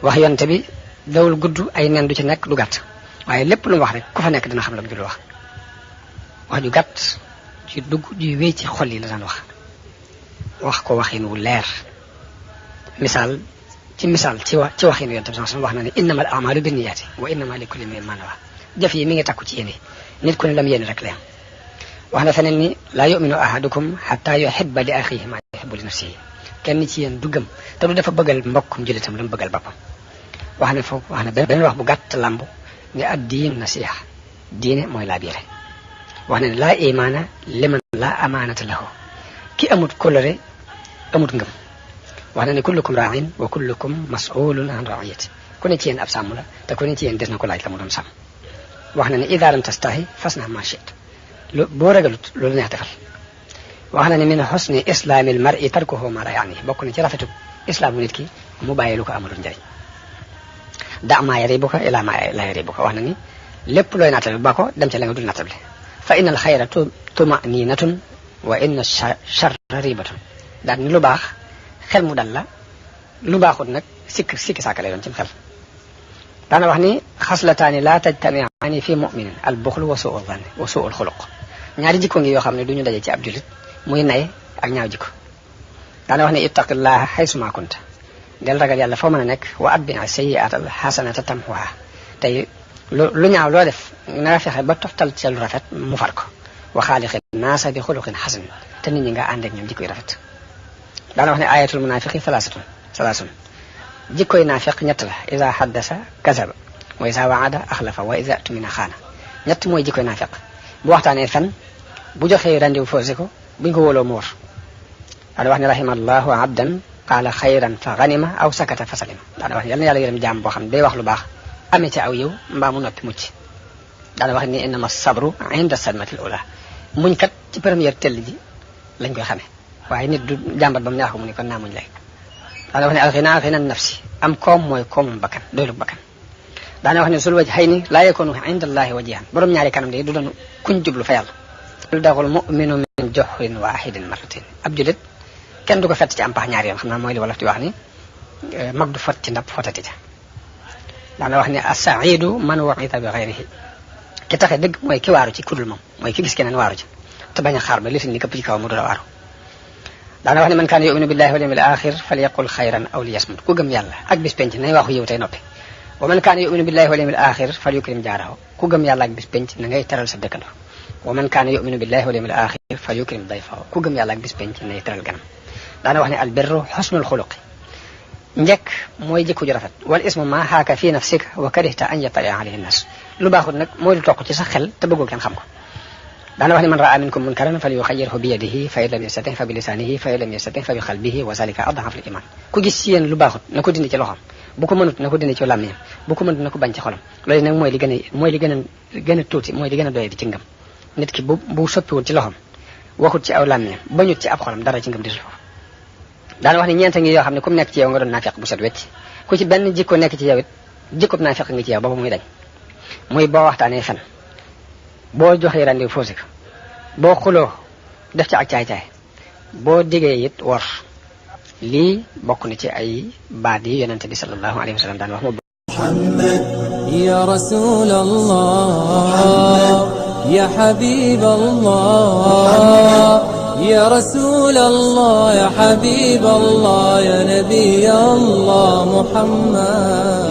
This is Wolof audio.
wax yonte bi dawul gudd ay nen du ci nekk du gàtt waaye lépp lu mu wax rek ku fa nekk dina xam la mu jul wax ju gàtt ci dugg ju wéy ci xol yi la daan wax ko waxin wu leer misaal ci waxin yonte bi wax na ne innamal a'malu binniyaati wa innama likulli imri'in ma nawa jëf yi mi ngi takku ci yéene nit ku ne lam yéene rek la yam wax na feneen ni laa yu'minu ahadukum hatta yuhibba li axihi ma yuhibbu li nafsihi kenn ci yéen du gëm te du dafa bëggal mbokkum jullitam la mu bëggal boppam wax na beneen wax bu gàtt lamb ne ad-diin nasiha diine mooy laa biire wax na ne laa imaana liman laa amaanata lahu ki amut kóllëre amut ngëm wax na ne kullukum raa'in wa kullukum mas'ulun an ra'iyati ku ne ci yéen ab sàmm la te ku ne ci yéen des na ko laaj la mu doon sàmm wax na ne idha lam tastahi fasna ma shi'ta boo ragalut loolu neex defal wax na ne min husni islaamil mar'i tarkuhu ma la yaani bokk na ci rafetu islaamu nit ki mu bàyyi lu ko amalul njëriñ da maa yaribuka ila ma la yaribuka wax na ni lépp looy nattable ba ko dem ca la nga dul nattable fa inna al xayra tumaninatun wa inna charra ribatun daal ni lu baax xel mu dal la lu baaxut nag sikki saaka lay doon ci xel daana wax ni xaslataani laa tajtamiaani fi muminin al buxlu wa suu zanni wa suu al xuluq ñaari jikko ngi yoo xam ne du ñu daje ci ab julit muy nay ak ñaaw jikko daana wax ni ittaqillaha xaysuma kunta del ragal yàlla foo mën a nekk wa atbi sayyi'ata al hasanata tamhuha tey lu ñaaw loo def na nga fexe ba toftal ci lu rafet mu far ko wa xaaliqi naasa bi xuluqin xasan te nit ñi nga ànd ak ñoom jikko yu rafet daana wax ne ayatul munafiqi salaasun jikkoy naafiq ñett la ida haddasa kazaba wa ida waada axlafa wa ida tumina xaana ñett mooy jikkoy naafiq bu waxtaanee fen bu joxee rendez-vous faussé ko buñ ko wóoloo mu war daana wax ne rahimallahu abdan qaala xayran fa ganima aw sakata fa salima daana wax ne yal na yàlla yërëm jaam boo xam ne day wax lu baax amee ci aw yow mbaa mu noppi mucc daana wax ni innama sabru inda sadmatil ula muñ kat ci première tell ji lañ koy xamee waaye nit du jàmbat ba mu neex ko mu ni kon naa muñ lay daana wax ne alxina xina nafsi am koom mooy koomum bakkan doylu bakkan daana wax ne sul waj xëy ni laa yakunu inda allahi wajihan borom ñaari kanam de du doon kuñ jublu fa yàlla lu daxul muminu min joxrin wahidin marratin ab julit kenn du ko fett ci am pax ñaari yoon xam naa mooy li wolof di wax ni mag du fot ci ndab fotati ca daana wax ne as-sa'idu man wa'ida bi ghayrihi ki taxe dëgg mooy ki waaru ci kudul moom mooy ki gis keneen waaru ci te bañ a xaar ba li fi ni këpp ci kaw mu dula waaru daana wax ne man kaana yu'minu billahi wal yawmil akhir falyaqul khayran aw liyasmut ku gëm yàlla ak bis penc nay waxu yiw tey noppi wa man kaana yu'minu billahi wal yawmil akhir falyukrim jaarahu ku gëm yàlla ak bis penc na ngay teral sa dëkkandoo wa man kaana yu'minu billahi wal yawmil akhir falyukrim dayfahu ku gëm yàlla ak bis penc nay teral ganam daana wax ne al birru husnul xuluqi njëkk mooy jikko ju rafet wal ismu ma xaaka fi nafsika wa karihta an yatalia alayhi nnas lu baaxul nag mooy lu toq ci sa xel te bëggoo kenn xam ko daana wax ne man raa minkum munkaran falyughayyirhu bi yadihi fa in lam yastati fa bi lisanihi fa in lam yastati fa bi qalbihi wa zalika ad'afu al iman ku gis ci yéen lu baaxut na ko dindi ci loxoom bu ko mënut na ko dindi ci làmmiñam bu ko mënut na ko bañ ci xolam loolu nag mooy li gën a tuuti mooy li gën a doye di ci ngëm nit ki bu soppiwul ci loxoom waxut ci aw làmmiñam bañut ci ab xolam dara ci ngëm disul foofu daana wax ne ñeenta ngi yoo xam ne ku mu nekk ci yow nga doon naafiq bu set wecc ku ci benn jikko nekk ci yow it jikko naafiq ngi ci yow ba muy dañ muy boo waxtaanee fen boo joxee rendez-vous faussé ko boo xuloo def ci ak caay-caay boo diggee it wor lii bokk na ci ay baat yi yonente bi sallallahu alayhi wa sallam daan wax Muhammad ya Rasulallah ya Habiballah يا رسول الله يا حبيب الله يا نبي الله محمد